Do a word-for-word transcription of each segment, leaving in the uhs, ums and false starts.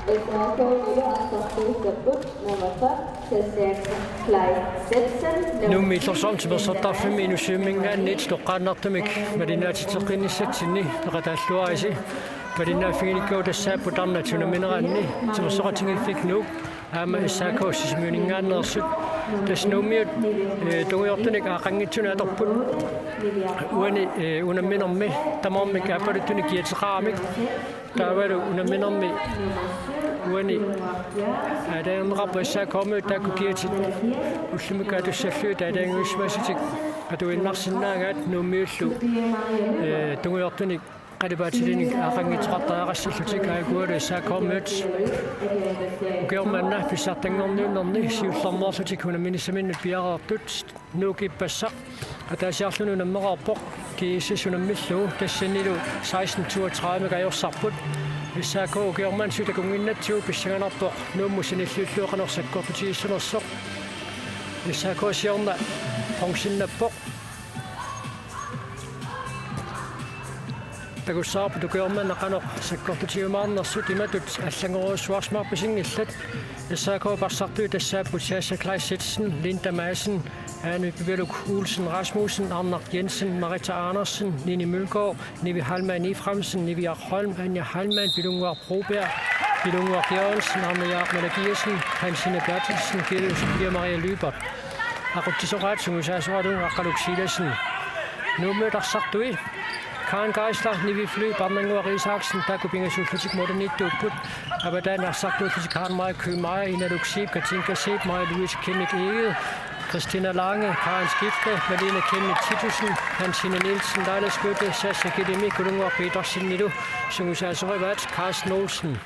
Nummer fem, Sasha Kleist Jensen. Nuummi Illorsuarmi timersortarfimmi Inussivimminngaanniit toqqaannartumik malinnaatitseqqinnissatsinni peqataalluarisi. Malinnaaffiginikkagut tassaapput arnat unammineranni timersoqatigiiffik Nuuk aamma S A K Sisimiuninngaanneersut. Tassa Nuummiut, eh, tungujortunik aaqqanngitsunik atorput. Uani, eh, unamminermi tamarmik aappaluttunik kiateqaramik. Taavalu unamminermi uani aalajangerneqarput S A K-miut taakku kiatit ullumikkut atussallugit aalajangiussimassutik atuinnarsinnaagaat Nuummiullu, eh, tungujortunik qalipaatilinik aaqqanngitsoqartariaqassallutik aajuku S A K-miut ukioq manna pissartanngorniunnerni siullermeerlutik unamminissaminnut piareertut. Nuuk ippassaq ataasiarluni unammereerpoq, G S S unammillugu, tassanilu seksten toogtredive-mik ajorsarput. S A K ukioq manna suli takunnginnatsigu pissanganarpoq Nuummut sanilliullugu qanoq sakkortutigissanersoq. S A K siorna bronzennappoq. Takussavarput ukioq manna qanoq sakkortutigiumaarnersut, imatut allanngorujussuarsimaarpisinngillat. S A K-p arsartui tassaapput Sasha Kleist Jensen, Linda Madsen, Ane Pipeluk Olsen Rasmussen, Arnaq Jensen, Marita Andersen, Nini Mølgaard, Nivi Heilmann Efraimsen, Nivi Akholm, Anja Heilmann, Pilunnguaq Broberg, Pilunnguaq Jørgensen, Arne Jaap Malakiassen, Hansine Berthelsen, Kjell Sofia Maria Lyberth. Aqutsisoqaat sungiusaasoralugu Aqqaluk Silassen. Nuummiut arsartui Karen Geisler, Nivi Flyberg, Arnannguaq Isaksen taakku pingasuullutik målimiittuupput. Avataani arsartuullutik Karen Maja Kymaja, Ina Luksiip, Katinka Siip, Maja Louise Kimmich Egede, Christina Lange, Karen Skifte, Malene Kimmich Titussen, Hansine Nielsen, Laila Skytte, Sasha Killimi, Kulunnguaq Petersenilu sungiusaasorivaat. Carsten Olsen.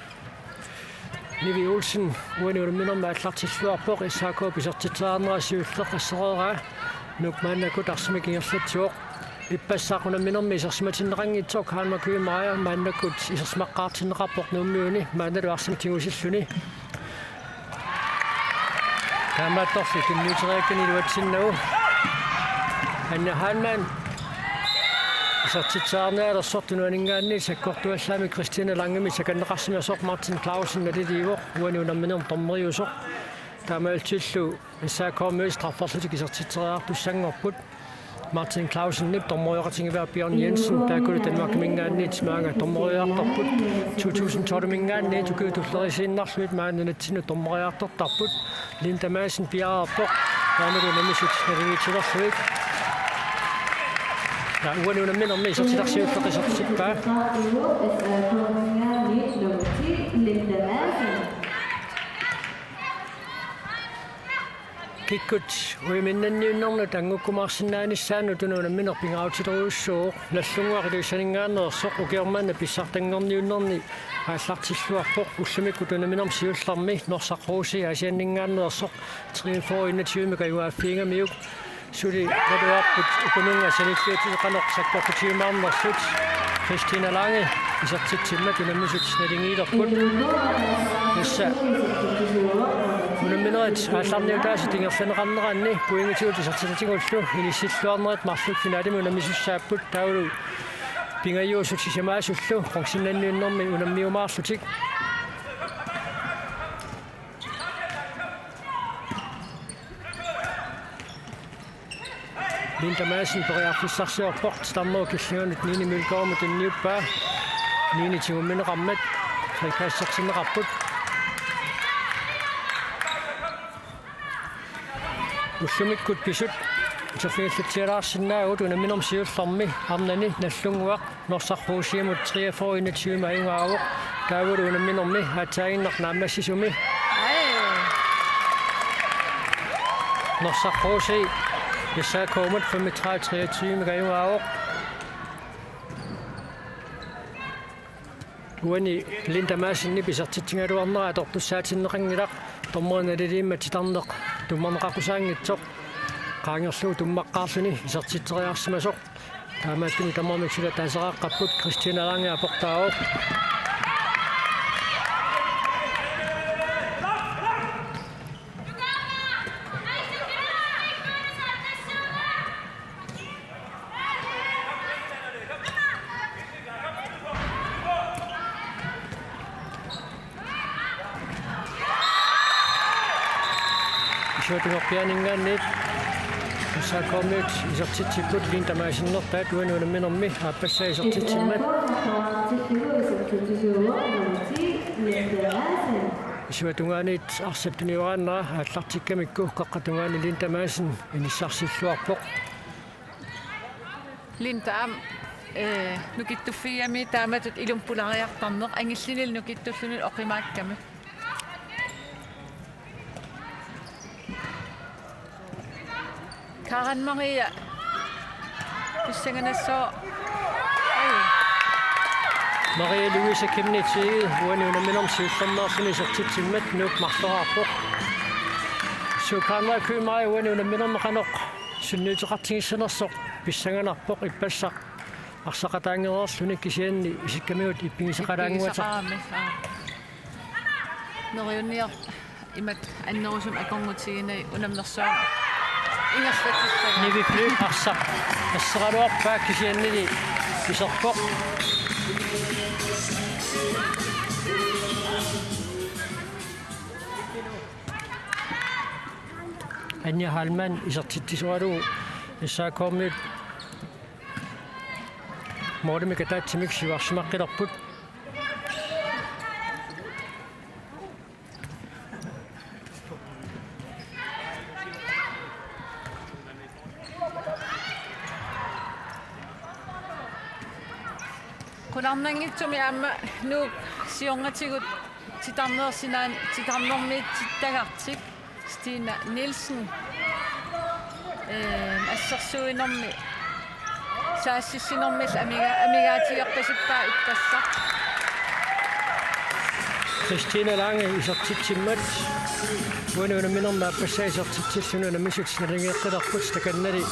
Nivi Olsen uani unamminermi aallartilluarpoq, S A K-p isertitseriarnera siulleq assereeraa. Nuuk maannakkut arsamik ingerlatsivoq. Ippassaq unamminermi isersimatinneqanngitsoq Karen Maja Kymaja maannakkut isersimaqqaartinneqarpoq Nuummiuni maannalu arsamik tigusilluni. Taamaattorli tunniuteriakkani iluatsinnagu. Anja Heilmann isertitseriarnialersoq tunuaninngaanniit sakkortuallaamik Christina Langemit sakanneqarsimasoq Martin Clausen naliliivoq uani unamminermi dommeriusoq. Taamaalillutillu S A K-miut strafferlutik isertitseriartussanngorput. Martin Clausenip dommerioqatigivaat Bjørn Jensen, taakkulu Danmarkiminngaanniit maanga dommeriartorput. To tusind tolv-iminngaanniit ukiut tulleriinnarluit maani nunatsinnut dommeriartortarput. Linda Madsen piareerpoq. Taannalu unammisut naliliitsilerlugit. Ja, uani unamminermi isertitaq siulleq isertippaa. Linda Madsen. Kikkut uiminnanniunnernut anngukkumaarsinnaanissaannut una unammineq pingaaruteqarujussuuvoq. Nagdlunguaq Ilulissaninngaanneersoq ukioq manna pissartanngorniunnerni aallartilluarpoq, ullumikkut unamminermi siullermi. Norsaq Rosii Aasianninngaanneersoq treogfyrre enogtyve-mik ajugaaffiigamiuk. Suli naluarput ukununnga sanilliutit qanoq sakkortutigiumaarnersut. Christina Lange isertitsimmat unammisut naligiilerput. Tassa unamminerit aallarniutaasut ingerlanneqarneranni pointigut isertitatigullu inissilluarnerit marluk finalimi unammisussaapput, taavalu pingajuusut sisamaasullu bronzennanniunnermi unammiumaarlutik. Linda Madsen periarfissarsiorpoq, titarnerup killinganut Nini Mølgaardimut tunniuppaa. Nini tigummineqarmat frikassertinneqarput. Ullumikkut pisut uterfigillatsialaarsinnaavugut unamminermi siullermi. Arnani Nagdlunguaq Norsaq Rosiimut treogfyrre enogtyve-mik ajugaavoq. Taavalu unamminermi aatsaaginnaq naammassisumi. Aj. Norsaq Rosii S A K-mut femogtredive treogtyve-mik ajugaavoq. Uani Linda Madsenip isertitsigaluarnera atortussaatinneqanngilaq, dommerit naliliimmat titarneq tummarneqaqqusaanngitsoq, qaangerlugu tummaqqaarluni isertitseriarsimasoq. Taamaattumik tamarmik suli ataaseqaqqapput. Christina Lange aportaavoq. Isuatungorpiaaninngaanniit S A K-miut isertitsipput, Linda Madsennerpaat uani unamminermi aappassaa isertitsimmat. Isuatungaaniit arsap tunioraannera aallartikkamikku qeqqata tungaani Linda Madsen inissarsilluarpoq. Linda aamma, eh, nukittuffigigami taamatut ilumut pulariartarneq, angillunilu nukittullunilu oqimaakkami. Karen Maria. Pissanganassaaq. Ai. Maria Louise Chemnitz Egede uani unamminermi siullermeerluni isertitsimmat Nuuk marloraarpoq. Sukarna Kymae uani unamminermi qanoq sunniuteqartigissanersoq pissanganarpoq, ippassaq arsaqataanngereerluni, kisianni isikkamigut ippigisaqalaannguata. Ippigisaqarami, aa. Neriunnior imak annerusumik akornutiginagit unammersuarmik ingerlatissagaa. Nivi Flyg arsaq asseraluarpaa, kisiannili iserpoq. Anja Heilmann isertitsisoralugu S A K-miut målimik ataatsimik siuarsimaqqilerput. Qularnanngitsumik aamma Nuuk siornatigut titarneersinaan-, titarnermiitsittagartik Stina Nielsen, eh, assersuinermi saassussinermillu amiga-, amigaatigerpasippaa ippassaq. Christina Lange isertitsimmat uani unamminermi aappassaa isertitsilluni unammisut naligiiqqilerput, takannali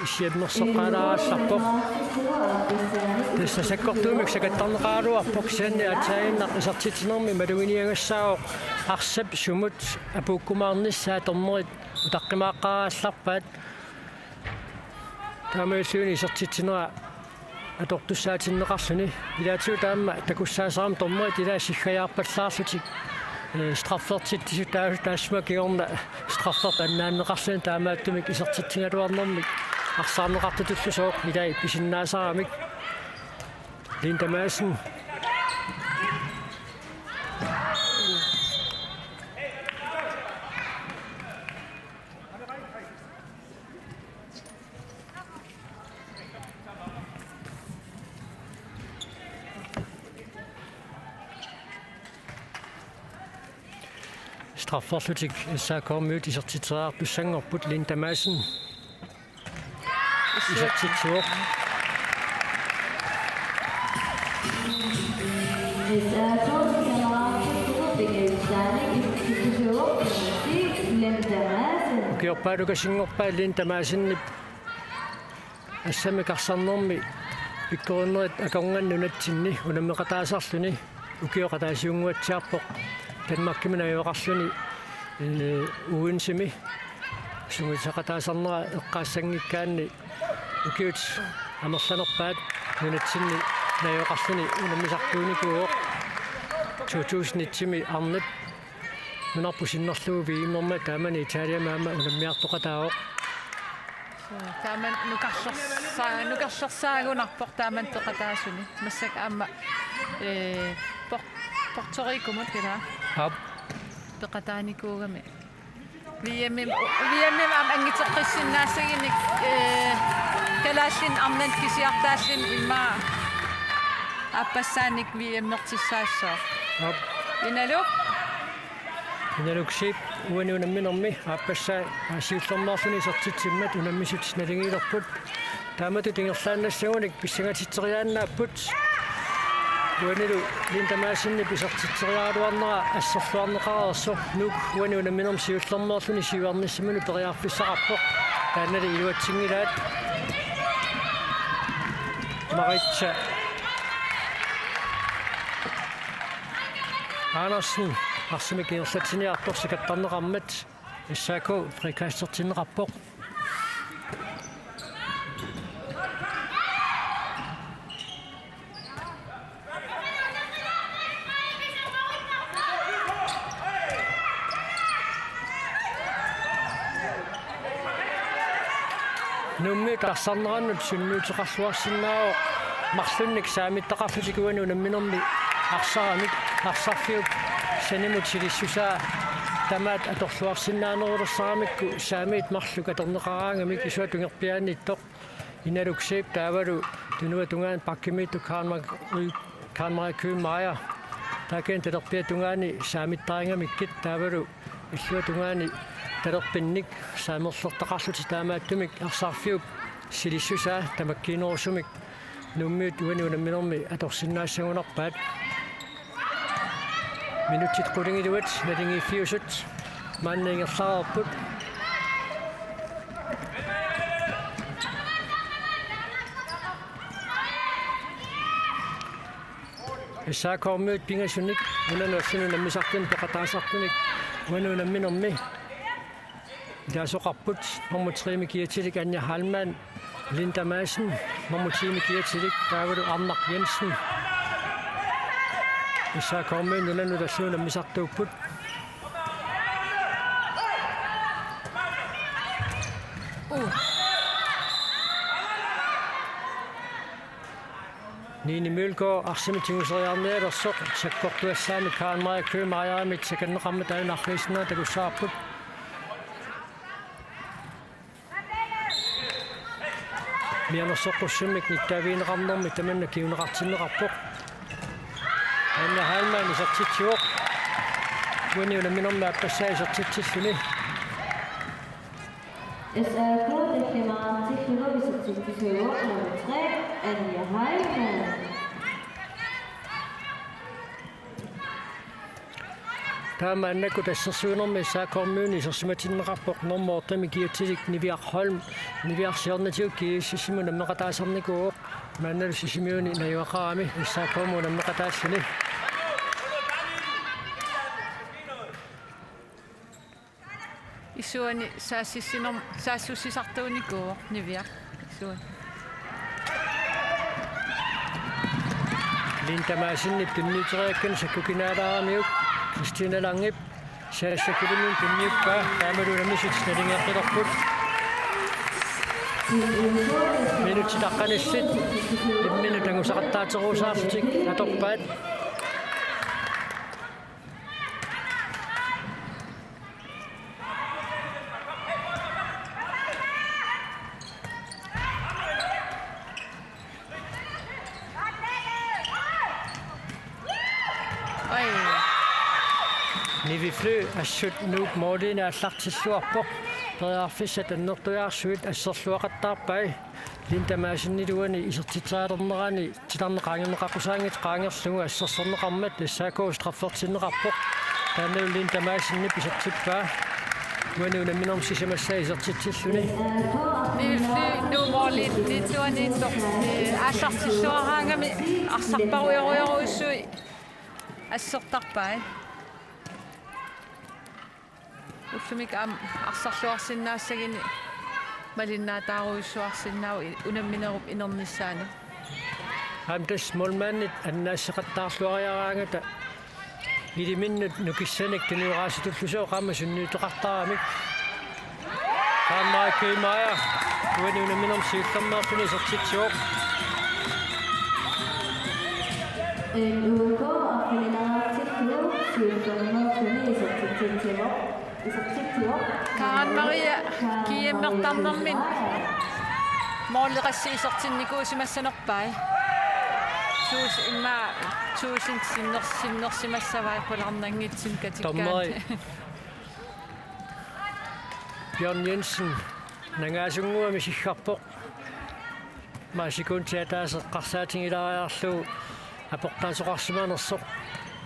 issiammersoqqaalaarallarpoq. Tassa sakkortuumik sakattarneqaraluarpoq, kisianni aatsaannguaq isertitsinermi maluginiagassaavoq arsap sumut apuukkumaarnissaa, dommerit utaqqimaaqqaarallarpaat. Taamaalilluni isertitsinera atortussaatinneqarluni. Ilaatigut aamma takussaasarami dommerit ilaat siggajaarpallaarlutik, eh, straffertitsisut taa-, taassuma kingorna straffertut annaanneqarluni, taamaattumik isertitsigaluarnermik arsaarneqartutullusooq ilai pisinnaasaramik. Linda Madsen. Strafferlutik S A K-miut isertitseriartussanngorput, Linda Madsen isertitsivoq. Ukiorpaalukasinngorpaa Linda Madsenip assammik arsarnermi pikkorinnerit akornganni nunatsinni unammeqataasarluni. Ukioq ataasiunnguatsiarpoq Danmarkimi najugaqarluni, eh, Odense-mi. Sungiusaqataasarnera eqqaassanngikkaanni ukiut amerlanerpaat nunatsinni najugaqarluni unammisartuunikuuvoq. To tusind et-imi arnat nunarput sinnerlugu V M-ermat taamani Italiami aamma unammiartoqataavoq. Taama nukarlersa-, nukarlersaagunarpoq taamani peqataasuni. Massakkut aamma, eh, Por-, Puerto Ricomut ilaa. Aap. Peqataanikuugami. V M-im, V M-im aamma anngiteqqissinnaassaginik, eh, kalaallinut arnanut kisiartaalluni immaqa aappassaanik V M-ertissaassooq. Aap. Inaluk. Inaluk Zeeb uani unamminermi aappassaa siullermeerluni isertitsimmat unammisut naligiilerput. Taamatut ingerlaannassagunik pissangatitseriaannaapput. Uanilu Linda Madsenip isertitseriaraluarnera asserluarneqareersoq Nuuk uani unamminermi siullermeerluni siuarnissaminut periarfissaqarpoq. Taannali iluatsinngilaat. Maritsa Andersen arsamik ingerlatsiniartoq sakattarneqarmat S A K frikastertinneqarpoq. Nuummiut arsarneranut sunniuteqarluarsinnaavoq marlunnik saamittaqarlutik uani unamminermi arsaramik. Arsarfiup sanimut silissusaa tamaat atorluarsinnaanerulersaramikku saamiit marluk atorneqaraangamik, isuata tungerpiaaniittoq Inaluk Zeeb taavalu tunuata tungaanut bakkimiittoq Karl Mark-, Karl Mark Køhn Meyer. Taakani talerpiata tungaani saamittarigamikku taavalu illuata tungaani talerpinnik saamerlertaqarlutik, taamaattumik arsarfiup silissusaa tamakkiinerusumik Nuummiut uani unamminermi atorsinnaassagunarpaat. Minutsit qulingiluat naligiiffiusut maanna ingerlareerput. S A K-miut pingasunik unanut allanut unammisartunik peqataasartunik uani unamminermi ilaasoqarput. Nummer tre-mi kiatilik Anja Heilmann, Linda Madsen, nummer ti-mi kiatilik taavalu Arnaq Jensen. S A K-miut unanut allanut unammisartuupput. Nini Mølgaard arsamik tiguseriarnialersoq sakkortuassaani Karl Mark Køhn Meyerimit sakanneqarmat aajuna arriissinnera takussavarput. Mianersoqqussummik nittaavigineqarnermi tamanna kinguneqartinneqarpoq. Anja Heilmann isertitsivoq. Uani unamminermi aappassaa isertitsilluni. S A K tallimaartillugu isertitsisuuvoq nummer tre, Anja Heilmann. Taava maannakkut assersuinermi S A K-miunit isersimatinneqarpoq nummer otte-mi kiatilik Niviaq Holm, Niviaq siornatigut G S S-imut unammeqataasarnikuuvoq, maannalu Sisimiuni najugaqarami S A K-mut unammeqataalluni. Isuani saassussinerm-, saassussisartuunikuuvoq Niviaq. Isuani. Linda Madsenip tunniuteriakkani sakkukinaalaaramiuk Christine Langep saassakkulumiit tunniuppaa, taamalu unammisut naligeqqilerput. Minutsit aqqaneq-marluk imminnut angusaqattaaterusaarlutik atorpaat. Oj. Nivi Flø assut Nuuk målinik aallartilluarpoq. Periarfissat annertujaarsuit asserluaqattaarpai. Linda Madsenip uani isertitseriarnerani titarneq qaangerneqaqqusaanngitsoq qaangerlugu assersorneqarmat S A K straffertinneqarpoq. Taannalu Linda Madsenip isertippaa. Uani unamminermi sisamassaa isertitsilluni. Nivi Flø Nuuk målip nittuaniittoq, eh, aallartilluaraangami arsarparujorujorujussuit assertarpai. Ullumikkut aamma arsarluarsinnaassaguni malinnaataarujussuarsinnaavoq i-, unamminerup inernissaanut. Aamma tassa målmandit annaasseqattaarluariaraangata iliminnut nukissanik tunioraasitullusi oqaama sunniuteqartaramik. Karl Mark Køhn Meyer uani unamminermi siullermeerluni isertitsivoq. N U K arfineq-marlunngortillugu siullermeerluni isertitsivoq. Isertitsivoq. Karen Maria G M-ertarnermini måleqassi isertinnikuusimassanerpai. Tuus-, immaqa tuusintit sinner-, sinnersimassavai qularnanngitsumik katikkaanni. Dommeri Bjørn Jensen nangaasunnguamik siggarpoq. Maani sekundit ataaseq eqqarsaatigilaariarlugu aportaasoqarsimanersoq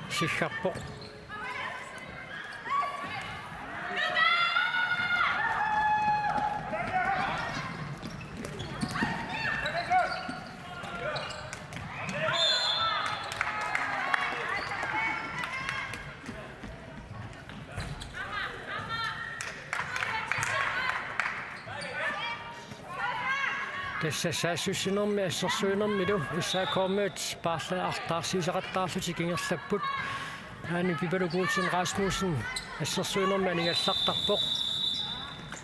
siggarpoq. Tassa saassussinermi assersuinermilu S A K-miut paarlaartaarsiisaqattaarlutik ingerlapput. Aani Pipaluk Olsen Rasmussen assersuinermi aningallartarpoq.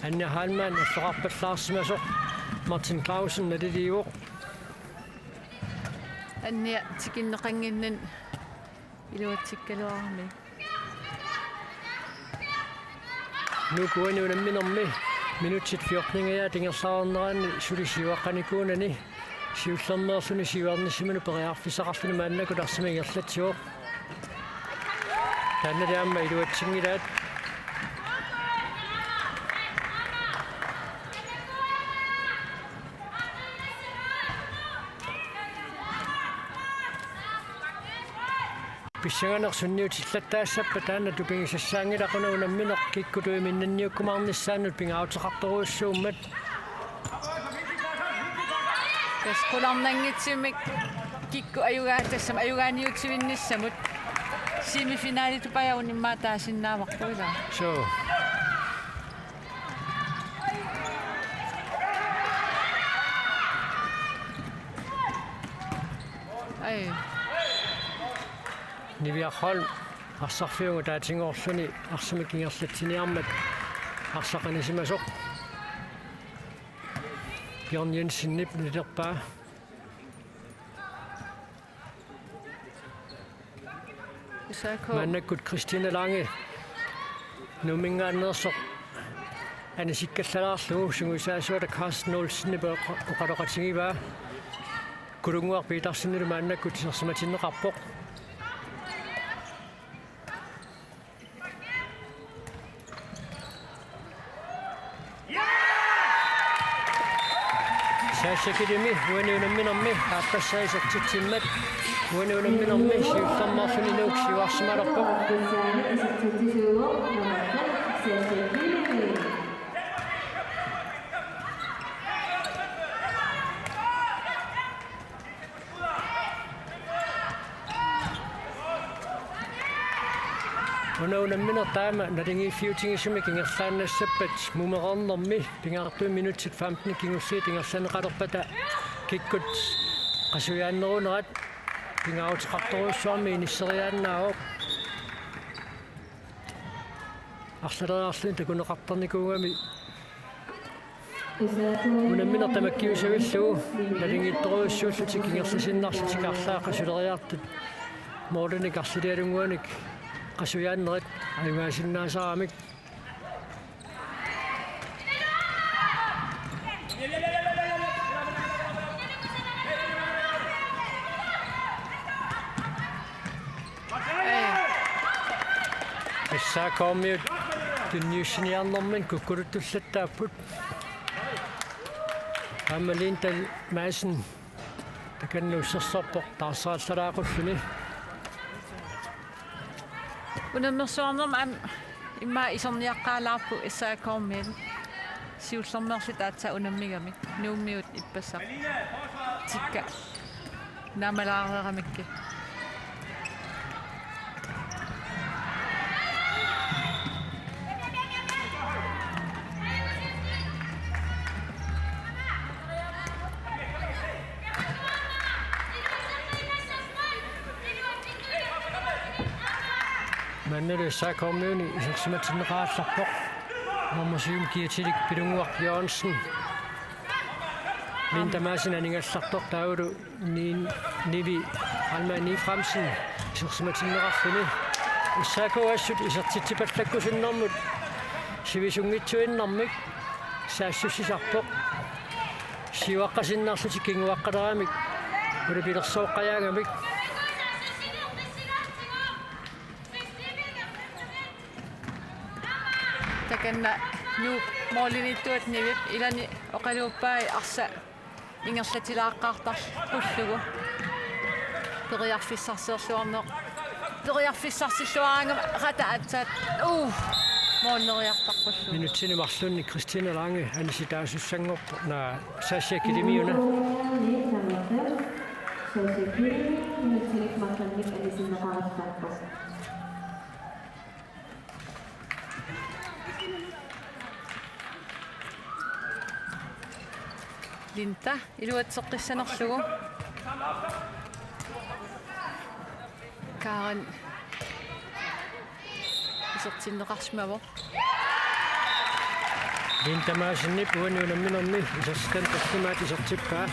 Anja Heilmann alloqarpallaarsimasoq. Martin Clausen naliliivoq. Annia tikinneqannginninni iluatsikkaluarami. Nuuk uani unamminermi minutsit fjorteningajaat ingerlareernerani suli siuaqqanikuunani siullermeerluni siuarnissimanut periarfissaqarluni maannakkut arsamik ingerlatsivoq. Taannali aamma iluatsinngilaat. Pissanganaq sunniutillattaassappat taanna tupigisassaanngilaq, una unammineq kikkut uiminnanniukkumaarnissaannut pingaaruteqartorujussuummat. Tassa qularnanngitsumik kikkut ajugaa-, tassami ajugaaniutivinnissamut. Semifinalitupajavut immaqa taasinnaavarput, ilaa. Suu. Ai. Niviaq Holm arsarfiup ataatsimoorluni arsamik ingerlatsiniarmat arsaq anisimasoq. Bjørn Jensenip nilerpaa. S A K. Maannakkut Christine Lange Nuumminngaanneersoq anisikkallalaarlugu sungiusaasuata Carsten Olsenip oqa-, oqaloqatigivaa. Kulunnguaq Petersenilu maannakkut isersimatinneqarpoq. Sasha Akilimi uani unamminermi aappassaa isertitsimmat, uani unamminermi siullermeerluni Nuuk siuarsimalerpoq. Una unammineq taama naligiiffiutigisumik ingerlaannassappat mumereernermi pingaartumik minutsit femten kingulliit ingerlanneqalerpata kikkut qasujaannerunerat pingaaruteqartorujussuarmik inisseriaannaavoq. Arlaleriarluni takuneqartarnikuugami unammineq tamakkiusavillugu naligiittorujussuullutik ingerlasiinnarlutik arlaat qasuleriartut målinik arlalialunnguanik qasujaannerit ajugaasinnaasaramik. S A K-miut tunniussiniarnermini kukkuluttullattaapput. Aamma Linda Madsen takanna ussersorpoq taarserallalaaqqulluni. Unammersuarnermi aamma immaqa iserniaqqaalaarput S A K-miut, siullermeerlutik aatsaat unammigamik, Nuummiut ippassaq tikka naamalaareeramikkit. Maannalu S A K-miuni isersimatinneqarallarpoq. Nummer syv, Kiatilik Pilunnguaq Jørgensen. Linda Madsen aningallartoq taavalu Ni-, Nivi Alma Ni Fransen isersimatinneqarluni. S A K assut isertitsipallakkusunnermut sivisunngitsuinnarmik saassussisarpoq. Siuaqqasinnarlutik kinguaqqaleramik ulapilersooqqajaagamik. Takanna Nuuk målimiittuata Nivip ilani oqaluuppai arsaq ingerlatilaaqqaartarpullugu. Periarfissarsiorluarneq. Periarfissarsilluaraangama qata aatsaat. Uu. Målileriartarpullugu. Minutsini marlunni Christine Lange anisitaasussanngorpoq, naa, Sasha Akilimiuna. Sasha Akilimi minutsinik marlunnik anisinneqarallarpoq. Linda iluatseqqissanerlugu. Karen isertinneqarsimavoq. Iin Tamaasenip uani unamminermi isertitani tallimaat isertippaa.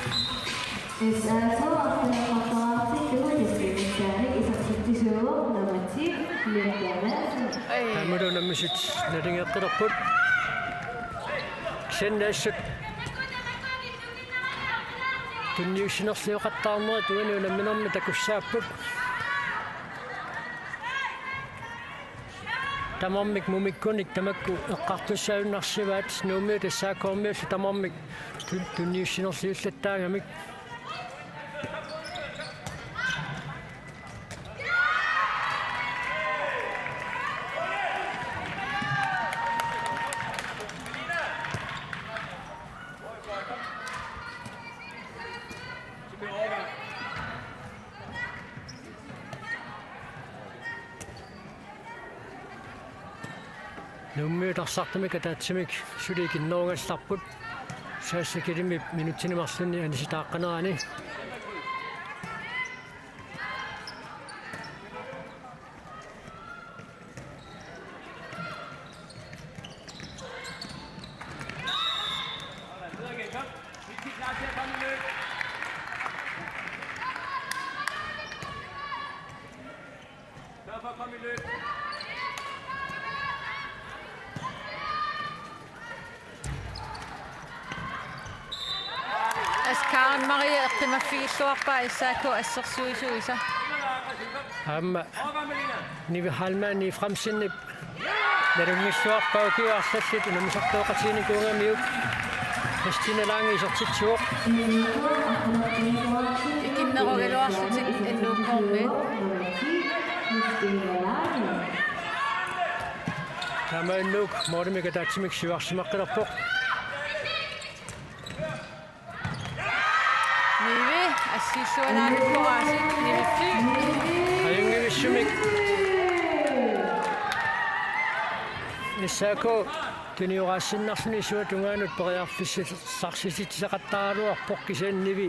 Taamaalilluni unammisut naligeqqilerput. Kisianni assut tunniussinerlioqattaarnerit uani unamminermi takussaapput. Tamarmik mumikkunik tamakku eqqartussaajunnaarsivaat Nuummiut S A K-miullu tamarmik tun-, tunniussinerliullattaarmata. Nuummiut arsartumik ataatsimik suli ikinnerugallarput. Saassakilimmi minutsini marlunni anisitaaqqanerani. Askaren Maria eqqimaffigilluarpaa S A K assersuisuisa. Aamma Nivi Heilmann Efraimsenip nalunngilluarpaa ukiut arlallit unammisartooqatiginikuugamiuk. Christine Lange isertitsivoq. Ikinnerugaluarlutik N U K-miut. Taamaalilluni Nuuk målimik ataatsimik siuarsimaqqilerpoq. Nivi, assillualaarpoq aasiit, Nivi Fly. Ajunngivissumik S A K tunioraassinnarluni isuata tungaanut periarfissarsisitaqattaaraluarpoq, kisianni Nivi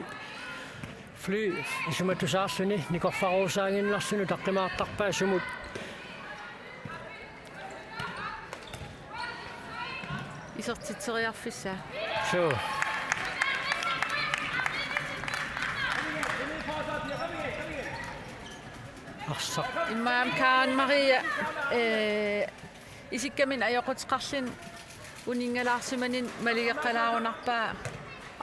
Fly isumatusaarluni nikorfaruusaaginnarluni utaqqimaartarpaa sumut. Isertitseriarfissaa. Suu. Arsaq. Immaqa Karen Maria, eh, isikkamik ajoquteqarluni uninngalaarsimanermi maligeqqalaarunarpaa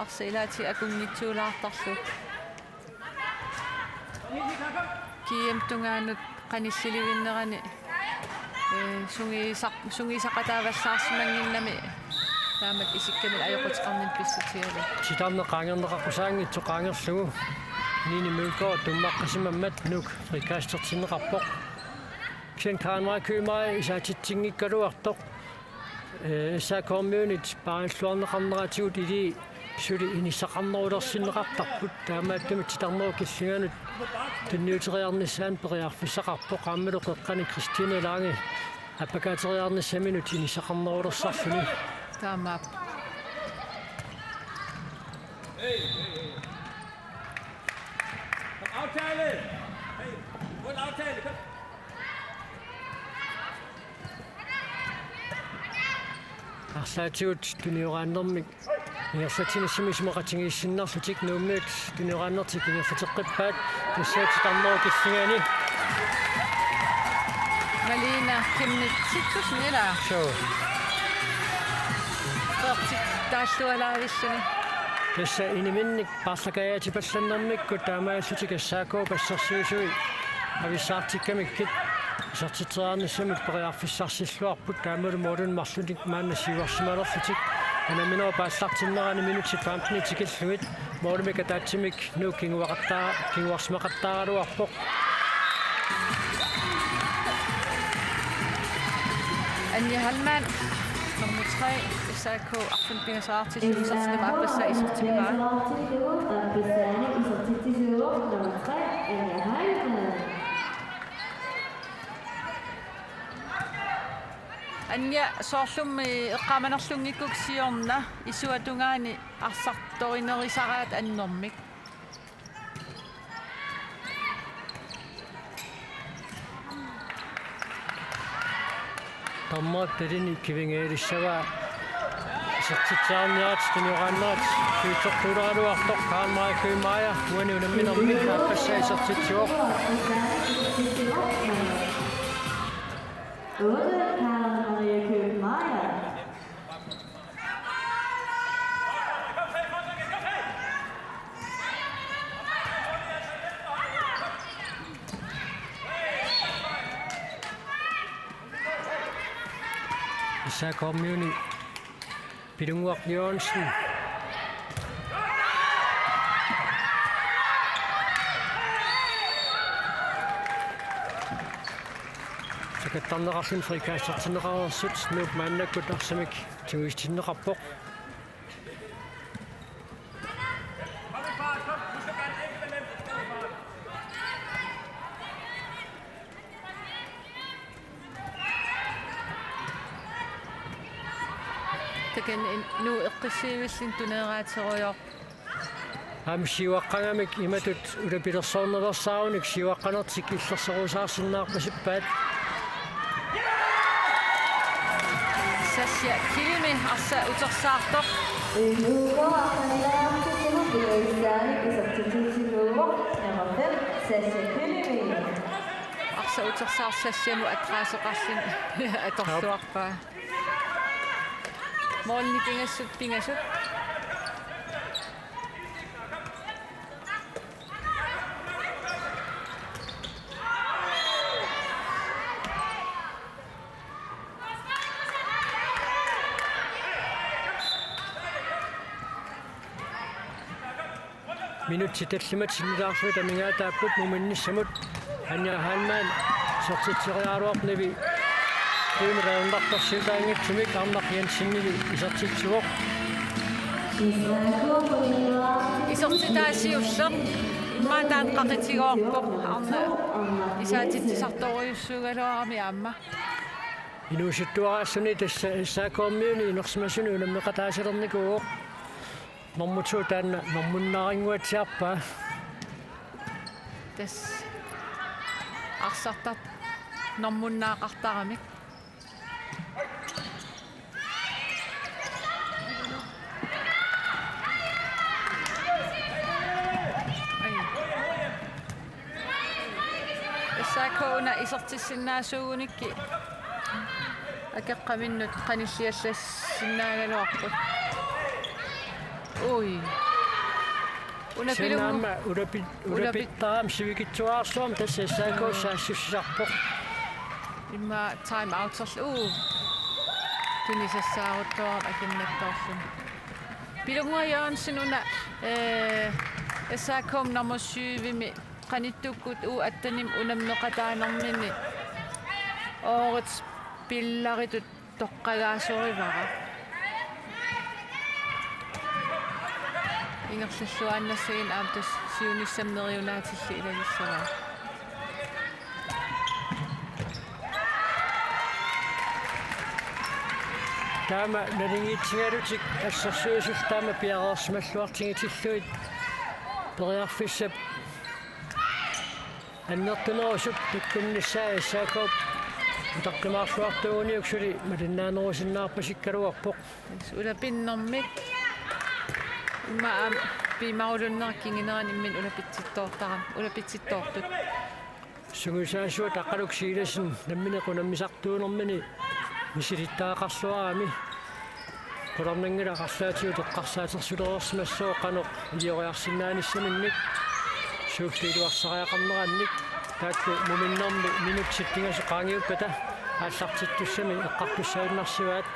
arsaq ilaatigut akunngitsuulaartarlugu. G M tungaanut qanillilivinnerani, eh, sungiusaq-, sungiusaqataavallaarsimannginnami taamatut isikkamik ajoquteqarnermik pissutigalugu. Titarneq qaangerneqaqqusaanngitsoq qaangerlugu Nini Mølgaard tummaqqasimammat Nuuk frikastertinneqarpoq. Kisianni Karen Maria Kymaa isaatitsinngikkaluartoq. Eh, S A K-miunit paarilluarneqarneratigut ilii suli inissaqarnerulersinneqartarput, taamaattumik titarnerup killinganut tunniuteriarnissaanut periarfissaqarpoq, aammalu qeqqani Christine Lange appakaateriarnissaminut inissaqarnerulersarluni. Taamaappoq. Hey, hey, hey. Kom, aftale! Hey, få en aftale, kom. Arlaatigut tunioraannermik ingerlatsinissamik isumaqatigiissinnarlutik Nuummiut tunioraannertik ingerlateqqippaat, tassaatitarnerup killingani. Malina Kenneth Titussenip ilaa. Suu. Qeqertitaallualaavilluni. Tassa iniminnik paarlakaajaatipallannermikkut taamaalillutik S A K-p assersuisui avissaartikkamikkit isertitseriarnissamik periarfissarsilluarput, taamalu målini marlunnik maanna siuarsimalerlutik. Unamminerup aallartinnerani minutsit femten tikillugit målimik ataatsimik Nuuk kinguaqattaa-, kinguarsimaqattaaraluarpoq. Anja Hallmann, nummer tre, S A K arfineq-pingasoraartillugu isertitami aappassaa isertippaa. Anja, soorlumi eqqaamanerlunngikkukku siorna isuata tungaani arsartorinerisaraat annermik. Dommerip talini kivingaalissavaa Isertitsiarniaratsigit tunioraannarat siuttortuulaaraluartoq Karen Marie Kymaja uani unamminermi aappassaa isertitsivoq. Otte, Karen Marie Kymaja. S A K-miuni Pilunnguaq Jørgensen. Sakattarneqarluni frikastertinneqareersut Nuuk maannakkut arsamik tigusitinneqarpoq. Takanna Nuuk eqqissiivilluni tuneeraaterujoorpoq. Aamma siuaqqagamik imatut ulapilersoornerveersaarunik siuaqqanertik illersorusaarsinnaarpasippaat. Sassia Kylling arsaq utersaartoq. Inuuguaq aqallaartutut iluissaani isertitsisuuvoq nummer fem, Sassia Kylling. Arsaq utersaartoq Sassiamut adresseqarluni atorluarpaa. Målini pingasut, pingasut. Minutsit tallimat sinnilaarlugit amigaataapput muminnissamut. Anja Heilmann isertitseriaraluarpoq Nivi Flymi ajornartorsiutaanngitsumik. Arnaq Jensenili isertitsivoq. Isertitaa siulleq. Immaqa taanna qaqitigoorpoq. Arnaq isaatitsisartorujussuugaluarami aamma. Inuusuttuaraassuni tassa S A K-miuni inersimasuni unammeqataasalernikuuvoq. Normu to taanna normunnaarinnguatsiarpaa. Tassa arsartartoq normunnaaqartaramik. Ai. S A K una isertissinnaasuugunikkit akeqqaminnut qanilliallassinnaagaluarput. Ui. Una Pilunnguaq. Aamma ulapi-, ulapi-, ulapittaam sivikitsuarsuam tassa S A K saassussisarpoq. Immaqa time outerlu. Uu. Tunisassaaruttuarami akinnattoorluni. Pilunnguaq Jørgensen una, eh, S A K nummer syvimi qanittukkut U attenimi unammeqataanermini årets spilleritut toqqagaasorivara. Ingerlalluaannassaginnarpoq tassa siunissami neriunaatillit ilagissavaa. Taama naligiitsigalutik assersuisut taama piareersimalluartigitillugit periarfissap annertunerusup takkunnissaa S A K-p utaqqimaarluartuuguniuk suli malinnaanerusinnaarpasikkaluarpoq. Ulapinnermik. Immaqa aamma piumarullunneq kingunerani imminut ulapitsittoortarami, ulapitsittoortut. Sungiusaasuata Qaluk Silassen nammineq unammisartuunermini misilittagaqarluarami. Qularnanngilaq arlaatigut eqqarsaatersulereersimassooq qanoq ilioriarsinnaanissaminnik suullu iluarsariaqarnerannik. Taakku muminnermi minutsit pingasut qaangiuppata aallartittussamik eqqartussaaginnarsivaat.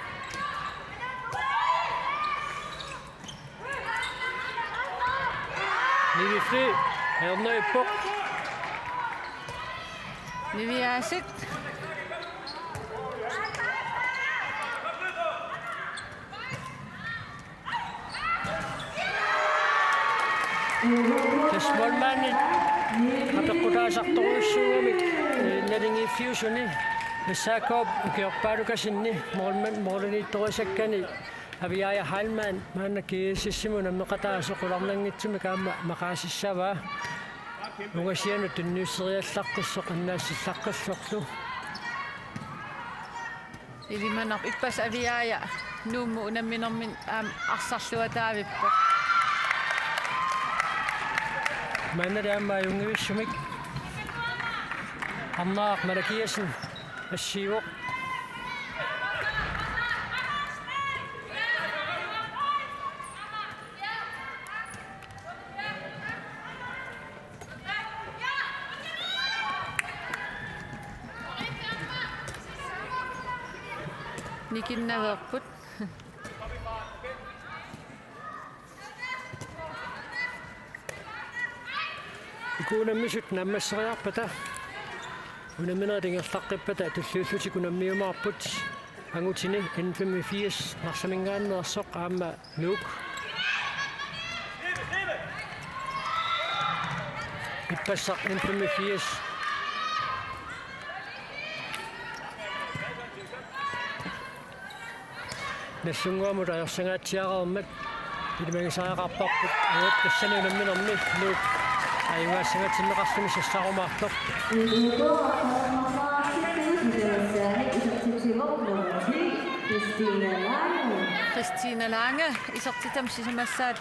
Nivi Fly ajornarpoq. Niviaasit. Tassa målmandit apeqqutaasartorujussuugamik, eh, naligiiffiusuni S A K-p ukiorpaalukasinni målmand måliniittorisakkani Aviaja Heilmann maanna G S S-imut unammeqataasoq qularnanngitsumik aamma maqaasissavaa. Ungasianut tunniusseriallaqqissoq annaassillaqqissorlu. Ilimanarpoq ippassaq Aviaja. Nuummut unamminermini aamma arsarluataavippoq. Maanna aamma ajunngivissumik Arnaaq Malakiassen assiivoq. Nikinnaveerput. Uku unammisut naammasseriarpata unamminerit ingerlaqqippata tulliullutik unammiumaarput. Angutini N femogfirs Narsaminngaanneersoq aamma Nuuk. Ippassaq N femogfirs. Nagdlunguamut ajorsangaatsiareermat ilimagisariaqarparput. Uagut tassani unamminermi Nuuk ajugaassangatinneqarluni sassarumaartoq. Christina Lange isertitami sisamassaat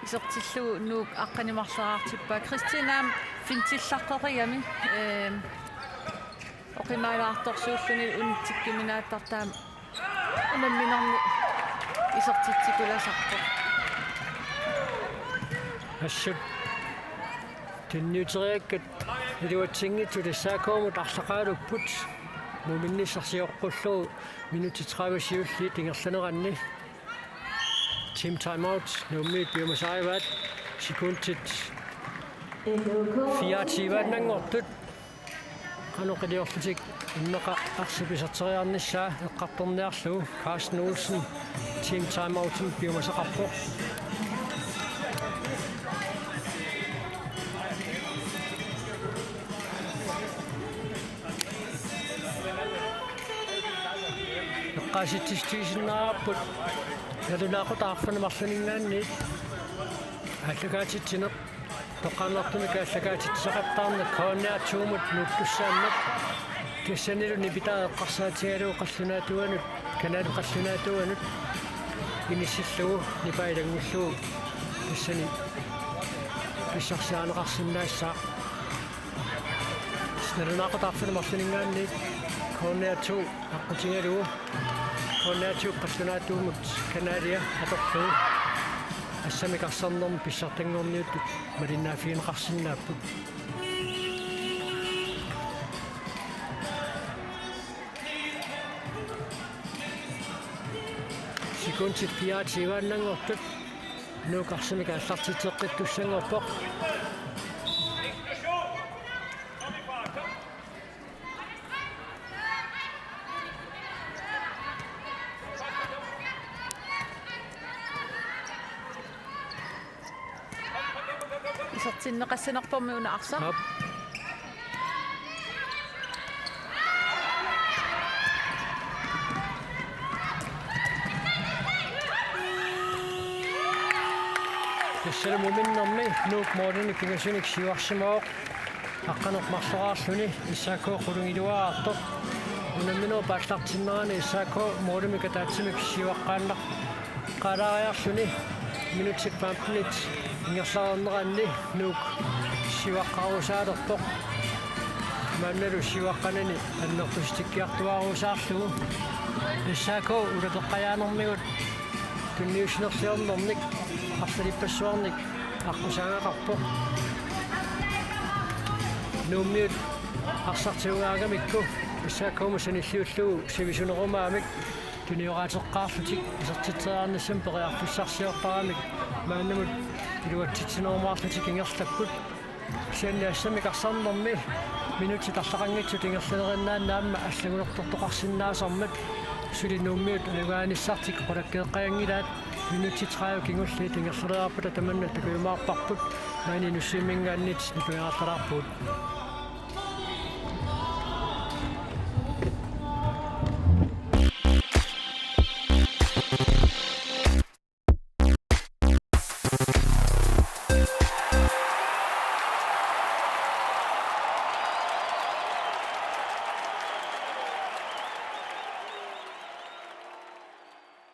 isertillugu Nuuk aqqaneq-marloriartippaa. Christina aamma fintillaqqerigami, ehm, oqimaalaartorsuulluni unitsikkuminaattartaa unamminermi isertitsikulasarpoq. Assut tunniuteriakkat iluatsinngitsut S A K-mut arlaqaalupput. Muuminnissaq sioqqullugu minutsit tredive siulliit ingerlaneranni. Team timeout, Nuummiut piumasarivaat, sekundit fireogtyve-annanngortut. Qanoq iliorlutik immaqa arsip iserteriarnissaa eqqartorniarlugu. Carsten Olsen, team timeoutimi piumasaqarpoq. Eqqaasitsissutigisinnaarput nalunaaqutaq arfineq-marlunninngaanniit aallakaatitsineq. Toqqaannartumik aallakaatitsisaqattaarneq K N R to-mut nuuttussaammat. Tassanilu nipitaa eqqarsaatigalugu qallunaatuanut, Kanaalit qallunaatuanut inissillugu nipaa ilanngullugu tassani pissarsiarineqarsinnaassaaq. Nalunaaqutaq arfineq-marlunninngaanniit K N R to aqqutigalugu K N R to qallunaatuumut kanaalia atorlugu assammik arsarnermi pissartanngorniuttut malinnaaffigineqarsinnaapput. Sekundit fireogtyve-annanngortut. Nuuk arsamik aallartitseqqittussanngorpoq. Isertinneqassanerpormi una arsaq. Aap. Tassalu muminnermi Nuuk målinik pingasunik siuarsimavoq. Aqqaneq-marloraarluni S A K qulungiluaartoq. Unamminerup aallartinnerani S A K målimik ataatsimik siuaqqaannaqqaalaariarluni minutsit femtenit ingerlareerneranni Nuuk siuaqqarusaalerpoq. Maannalu siuaqqanani annertusitikkiartuaarusaarlugu S A K ulapeqqajaanermigut tunniussinerliornermik arsalippassuarnik aqqusaagaqarpoq. Nuummiut arsartuugaagamikku S A K-mut sanilliullugu sivisunerumagamik tunioraateqqaarlutik isertitseriarnissamut periarfissarsiorparamik maannamut iluatsitsinerumaarlutik ingerlapput. Kisianni assammik arsarnermi minutsit arlaqanngitsut ingerlaneriinnaanni aamma allagunertortoqarsinnaasarmat suli Nuummiut ajugaanissartik qulakkeeqqajanngilaat. Minutsit tredive kingulliit ingerlariarpata tamanna takujumaarparput, maani Nuussuiminngaanniit nutugaallarpugut.